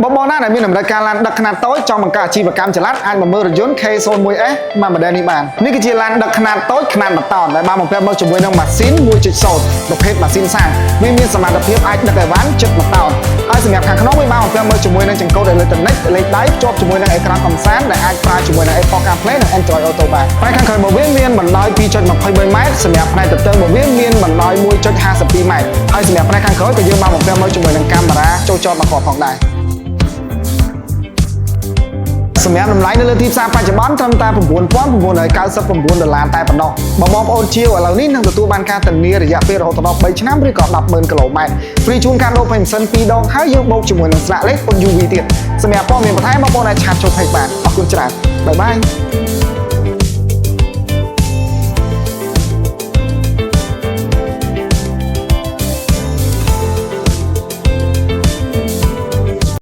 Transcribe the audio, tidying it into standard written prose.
បងបងណាដែលមានតម្រូវការឡានដឹកខ្នាតតូចចង់បង្កើតអាជីវកម្មចល័តអាចមកមើលរថយន្ត K01S មួយ model នេះបាននេះគឺជាឡានដឹកខ្នាតតូចខ្នាត1តោនដែលបានបំពាក់មកជាមួយនឹងម៉ាស៊ីន1.0ប្រភេទម៉ាស៊ីនសាំងវាមានសមត្ថភាពអាចដឹកអីវ៉ាន់ជិត1តោនហើយសម្រាប់ខាងក្នុងវាបានបំពាក់មកជាមួយនឹងចង្កូតអេឡិចត្រូនិកលេខដៃភ្ជាប់ជាមួយនឹងអេក្រង់កំសាន្តដែលអាចប្រើជាមួយនឹង Apple CarPlay និង Android Auto បានផ្នែកខាងក្រោយរបស់វាមានបណ្ដោយ2.23ម៉ែត្រសម្រាប់ផ្នែកទទឹងរបស់វាមានបណ្ដោយ1.52ម៉ែត្រហើយសម្រាប់ផ្នែកខាងក្រោយក៏យើងបានបំពាក់មកជាមួយនឹងកាមេរ៉ាចូលចតមកគ្រាប់ផងដែរសម្រាប់តម្លៃនៅលើទីផ្សារបច្ចុប្បន្នត្រឹមតែ9999ដុល្លារតែប៉ុណ្ណោះបើបងប្អូនជាវឥឡូវនេះនឹងទទួលបានការធានារយៈពេលរហូតដល់3ឆ្នាំឬក៏100,000គីឡូម៉ែត្រ free ជូនការដូរប្រេងម៉ាស៊ីន2ដងហើយយើងបូកជាមួយនឹងស្លាកលេខពន្ធ UV ទៀតសម្រាប់ព័ត៌មានបន្ថែមបងប្អូនអាច chat ចូល page បានអរគុណច្រើន bye bye.